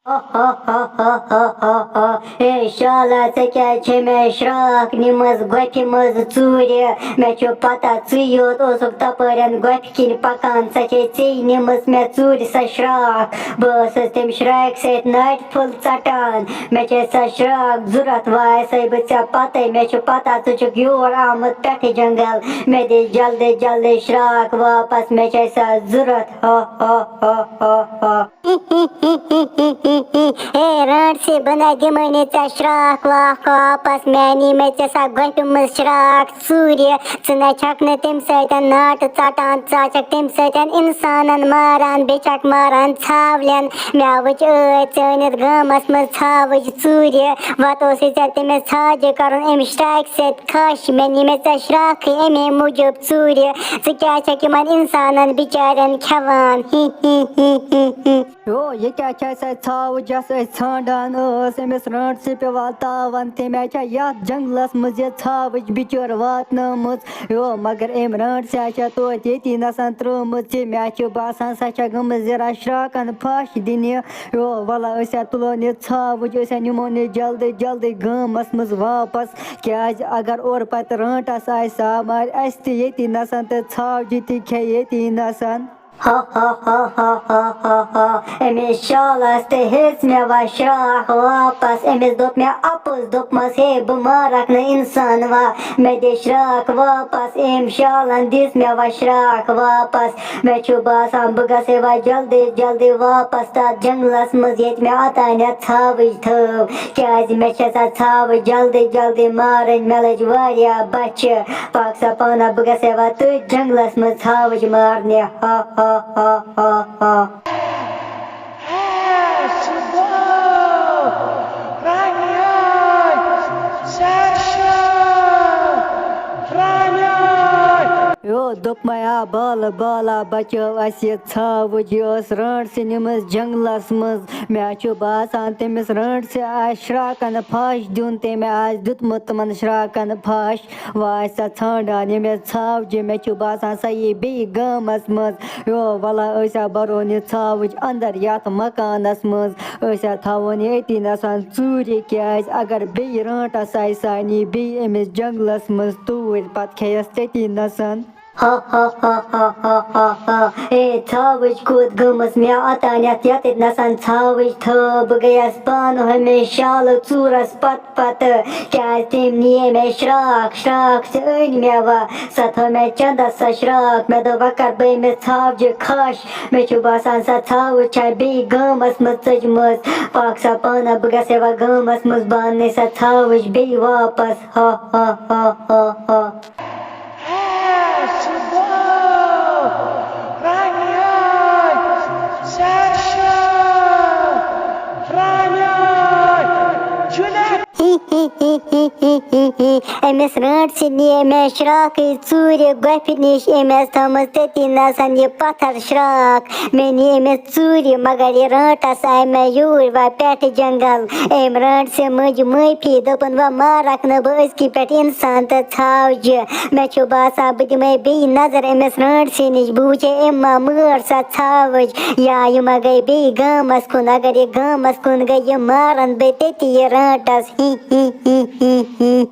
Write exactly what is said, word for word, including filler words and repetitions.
A شالا، ژےٚ کیٛازِ چھے مےٚ شراکھ نِمٕژ گۄپھِ منٛز ژوٗرِ؟ مےٚ چھُ پتہ، ژٕے یوت اوسُکھ تپٲرٮ۪ن گۄپھِ کِنۍ پکان۔ سۄ چھے ژےٚ نِمٕژ مےٚ ژوٗرِ سۄ شراکھ۔ بہٕ ٲسٕس تَمہِ شراکہِ سۭتۍ ناٹہِ پھوٚل ژٹان۔ مےٚ چھے سۄ شراکھ ضوٚرتھ، وایہِ سَے بہٕ ژےٚ پتے۔ مےٚ چھُ پتہ، ژٕ چھُکھ یور آمُت پٮ۪ٹھٕ جنگل۔ مےٚ دِ جلدی جلدی شراکھ واپس، مےٚ چھے سۄ ضوٚرتھ۔ ہا ہا ہا ہا ہا۔ اے رانٛٹسٕے، بہٕ نَے دِمَے نہٕ ژےٚ شراکھ واکھ واپس، مےٚ نی مےٚ ژےٚ سۄ گۄپھِ منٛز شراکھ ژوٗرِ۔ ژٕ نَے چھَکھ نہٕ تَمہِ سۭتۍ ناٹہٕ ژَٹان، ژٕ ہا چھَکھ تَمہِ سۭتۍ اِنسانَن ماران، بیٚیہِ چھَکھ ماران ژھاولٮ۪ن۔ مےٚ وٕچھ ٲدۍ ژٲنِتھ گامَس منٛز ژھاوٕج ژوٗرِ، وَتہٕ اوسُے ژےٚ تٔمِس ژھاوجہِ کَرُن اَمہِ شراکہِ سۭتۍ کھَش۔ مےٚ نی مےٚ ژےٚ شراکھٕے اَمے موٗجوٗب ژوٗرِ۔ ژٕ کیٛازِ چھَکھ یِمَن اِنسانَن بِچارٮ۪ن کھٮ۪وان؟ ہی ہی ہی ہی ہی۔ یو، یہِ کیٛاہ چھےٚ سۄ ژھاوٕج یۄس أسۍ ژھانٛڈان ٲس؟ أمِس رٲنٛٹسہِ پیوان تاوَن، تٔمۍ ہا چھےٚ یَتھ جنٛگلَس منٛز یہِ ژھاوٕج بِچٲر واتنٲومٕژ۔ یو، مگر أمۍ رٲنٛٹسہِ ہا چھےٚ توتہِ ییٚتی نَسَن ترٛٲومٕژ یہِ۔ مےٚ چھُ باسان، سۄ چھےٚ گٔمٕژ زِرا شرٛاکَن پھَش دِنہِ۔ یو، وَلہٕ، أسۍ ہا تُلون یہِ ژھاوٕج، أسۍ ہا نِمون یہِ جلدی جلدی گامَس منٛز واپَس، کیٛازِ اگر اورٕ پَتہٕ رٲنٛٹَس آسہِ سا مارِ اَسہِ تہِ ییٚتی نَسَن تہٕ ژھاوجہِ تہِ کھیٚیہِ ییٚتی نَسَن۔ ہا ہا ہا ہا ہا ہا ہا۔ أمِس شالَس تہِ ہیٚژ مےٚ وۄنۍ شرٛاکھ واپَس۔ أمِس دوٚپ مےٚ اَپُز، دوٚپمَس، ہے، بہٕ مارَکھ نہٕ اِنسان وا، مےٚ دِ شرٛاکھ واپَس۔ أمۍ شالَن دِژ مےٚ وۄنۍ شرٛاکھ واپَس۔ مےٚ چھُ باسان، بہٕ گژھٕ وۄنۍ جلدی جلدی واپَس تَتھ جنٛگلَس منٛز، ییٚتہِ مےٚ اوٚتانٮ۪تھ ژھاوٕج تھٲو، کیٛازِ مےٚ چھےٚ سۄ ژھاوٕج جلدی جلدی مارٕنۍ۔ مےٚ لٔج واریاہ بۄچھِ۔ پاک سا پانہ، بہٕ گژھٕ ہا وۄنۍ تٔتھۍ جنٛگلَس منٛز ژھاوٕج مارنہِ۔ ہا ہا ہا ہا ہا۔ یو، دوٚپمَے آ بالہٕ بالا، بچٲو اَسہِ یہِ ژھاوٕج۔ یہِ ٲس رٲنٛٹسہِ نِمٕژ جنٛگلَس منٛز۔ مےٚ چھُ باسان، تٔمِس رٲنٛٹسہِ آسہِ شرٛاکَن پھَش دیُن، تٔمۍ آسہِ دیُتمُت تِمَن شرٛاکَن پھَش۔ وۄنۍ آسہِ سۄ ژھانٛڈان ییٚمِس ژھاوجہِ۔ مےٚ چھُ باسان، سۄ یی بیٚیہِ گامَس منٛز۔ یو، وَلہ، أسۍ ہا بَرون یہِ ژھاوٕج اَندَر یَتھ مکانَس منٛز۔ أسۍ ہا تھاوون یہِ أتی نَسَن ژوٗرِ، کیٛازِ اگر بیٚیہِ رٲنٛٹَس آیہِ سانہِ بیٚیہِ أمِس جنٛگلَس منٛز توٗرۍ، پَتہٕ کھیٚیَس تٔتی نَسَن۔ ہا ہا ہا ہا ہا ہا ہا۔ اے، ژھاوٕج کوٚت گٔمٕژ؟ مےٚ اوٚتانٮ۪تھ یَتٮ۪تھ نَسَن ژھاوٕج تھٲو۔ بہٕ گٔیَس پانہٕ ہُمہِ شالہٕ ژوٗرَس پَتہٕ پَتہٕ، کیٛازِ تٔمۍ نِیے مےٚ شرٛاکھ، شرٛاکھ تہِ أنۍ مےٚ وۄنۍ۔ سۄ تھٲو مےٚ چَندَس سۄ شرٛاکھ۔ مےٚ دوٚپ، وۄنۍ کَرٕ بہٕ أمِس ژھاوجہِ کھَش۔ مےٚ چھُ باسان، سۄ ژھاوٕج چھےٚ بیٚیہِ گامَس منٛز ژٔجمٕژ۔ پاک سا پانہ، بہٕ گژھٕ ہا وۄنۍ گامَس منٛز، بہٕ اَنہٕ سۄ ژھاوٕج بیٚیہِ واپَس۔ ہا ہا ہا ہا ہا۔ أمِس رٲنٛٹسہِ نِیے مےٚ شرٛاکھٕے ژوٗرِ گۄپھِ نِش، أمۍ ٲس تھٲومٕژ تٔتی نَسَن یہِ پَتھَر شرٛاکھ۔ مےٚ نی أمِس ژوٗرِ، مگر یہِ رٲنٛٹَس آے مےٚ یوٗرۍ وۄنۍ پٮ۪ٹھٕ جنٛگل۔ أمۍ رٲنٛٹسہِ مٔنٛج معٲفی، دوٚپُن، وۄنۍ مارَکھ نہٕ بہٕ أزکہِ پٮ۪ٹھ اِنسان تہٕ ژھاوجہِ۔ مےٚ چھُ باسان، بہٕ دِمَے بیٚیہِ نظر أمِس رٲنٛٹسہِ نِش، بہٕ وٕچھے أمۍ ما مٲر سۄ ژھاوٕج، یا یہِ ما گٔے بیٚیہِ گامَس کُن۔ اگر یہِ گامَس کُن گٔے، یہِ مارَن بہٕ تٔتی یہِ رٲنٛٹَس۔ ہی ہی ہی ہی ہی۔